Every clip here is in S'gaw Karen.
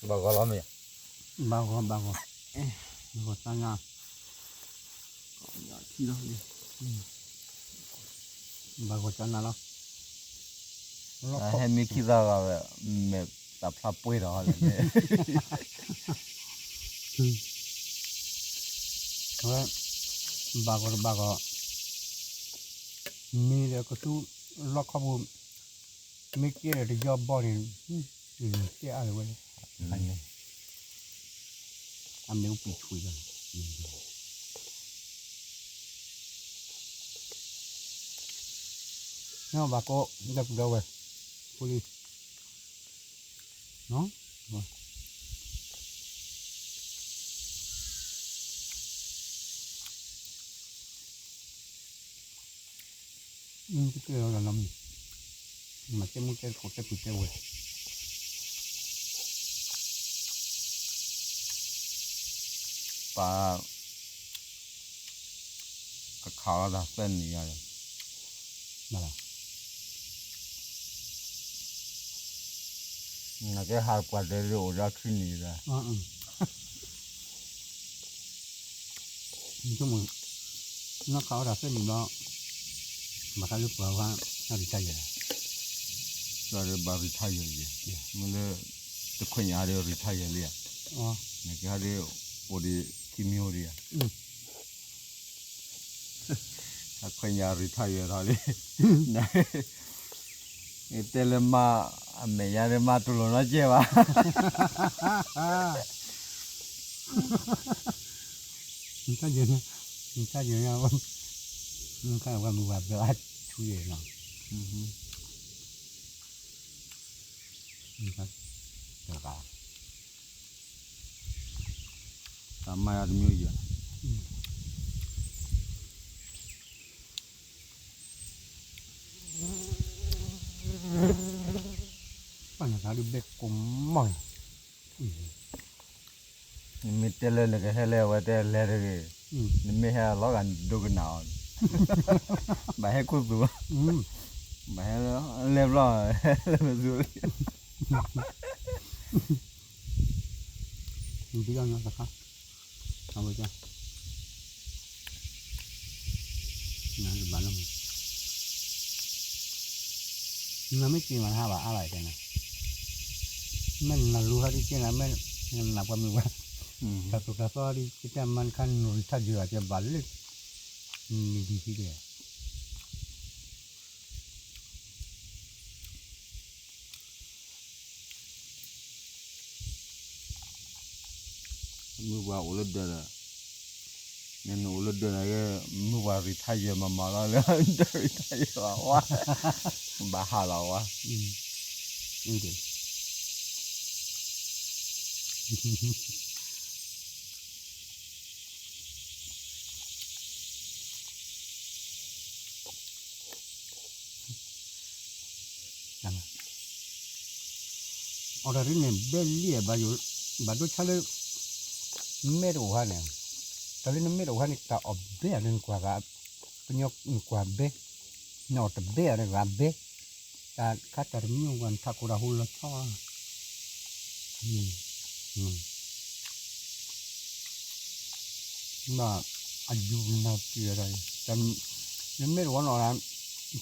ဘၣ်ဂီၤလီၤမ့ၢ်, ဘၣ်ဂီၤ ဘၣ်ဂီၤ, ဘၣ်ဂီၤတၢ်နါ, ဘၣ်ဂီၤတၢ်နါလီၤ, ဟဲမံခံသၢဂၤဝဲ, မဲာ်သးဖျါပှဲၤဒီးလဲၣ်, ဝဲ, ဘၣ်ဂီၤတဘၣ်ဂီၤ, မ့ၢ်ဒီးကသူလီၢ်ခီပူၤ, မ့ၢ်ကဲဒီးတယီဘီန့ၣ်, တဲအါလၢၤဝဲ, အမ့ၢ်အိၣ်ပံၤဆွံလီၤ, ဘၣ်ကိးဒီပုၢ်ဒီဝဲၢ်, ဖိလံ, တကဲလီၤလီၤမ့ၢ်, မၤတဲမူတဲခိးတဲပူၤတဲဝဲၢ်, ပၢ်, ကခးလီၤတၢ်သၢနံၣ်ယၤ, နကဟးပှၤတဲဒ်အိၣ်ဒီးခံနံၣ်ယၤ နခးအီၣ်တၢ်သၢနံၣ်ဘျီ, ဘၣ်ဃးလၢပှၤဝဲ, ရံထါယဲၢ်, ဘၣ်ရံထါယဲၢ်ယဲၢ်, မ့ၢ်လၢ, တခွဲညါဒီးရံထါယဲၢ်လံဧါ, နကဟဲဒီး, အိၣ်ဒီးခံမံၤအိၣ်ဒီးဧါ, တခွဲညါရံထါယဲၢ်ထီၣ်လံ, တဲလၢမါ, အမဲာ်ညါဒီးမါတူၢ်လိာ်နီတကဲဘၣ် နတၢ်ယိၤ, နတၢ်ယိၤ, နတၢ်ယိၤဝဲမုၢ်ဝဲဘျီအဆူယဲၢ်နီၤ, တဂၤ, တၢ်မၤယၤတမံၤယဲၢ် ပှၤနသးဒုးဘဲကိးမီၢ်, နမ့ၢ်တဲလၢနကဟဲလၢအဝဲတဲလဲၤတဂ့ၤ, နမ့ၢ်ဟဲလီၤဂာ်ဒိကနၣ်အီၤ, ဘၣ်ဟဲခိၣ်သူၣ်, ဘၣ်ဟဲလၢလဲၤဘျီ, ဟဲလၢမ့ၢ်သူၣ်လံ ဒ်လီၤနီတခါ, အဝဲ, နဘၣ်လီၤ, နမ့ၢ်က့ၤမၤဟါဘၣ်အါဘၣ်ကဲနၤ, မ့ၢ်နလူၤဟါဒ်ကဲနၤ, မ့ၢ်နပှၤမုၢ်ဝဲ, တၢ်သိၣ်တၢ်သီဒ်ကဲတၢ်မၤနခါနရံထါယဲၢ်ဘၣ် ကဲဘၣ်လၢ, နဒံၤသံကဲ မုၢ်ပှၤအိၣ်လၢဒၢးဒီး, နအိၣ်လၢဒၢးန့ၣ်, မုၢ်ပှၤရံထါယဲၢ်မၤမၤလီၤလၢ, ဒၢးရံထါယဲၢ်ဘၣ်ဝါ, ဘၣ်ဟးလီၤဝါ, အီၤတၢ်ဒ်န့ၣ် ဘဲလံဧါ, ဘၣ်ယိၣ်, ဘၣ်ဒိဆါလၢ, မဲာ်တအိၣ်ဟါန့ၣ်, တၢ်လၢနမဲာ်တအိၣ်ဟါန့ၣ် တၢ်အီၣ်ဘဲဧါန့ၣ် နကွၢ်ဂၤ, ကညီနကွၢ်ဘဲ, နအီၣ်တဘဲဧါန့ၣ်ဂၤဘဲ, တၢ်ခါတၢ်တမံၤကွၢ် နထးခိၣ်တၢ်ဟူလီၤဆီ ဘၣ်, အယူၤနၤပျံၤဝဲဒၣ်, နမ့ၢ်တဝီနီၢ်,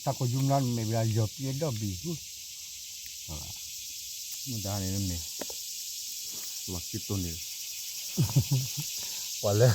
တၢ်ကိၢ်ယူၤနၤမဲာ်ဘၣ်ယီၤပျံၤဒီဘ့ၣ်, မ့ၢ်ဒၣ်န့ၣ်မ့ၢ်, လီၤခံတိၢ်န့ၣ်, ပှၤလၢ,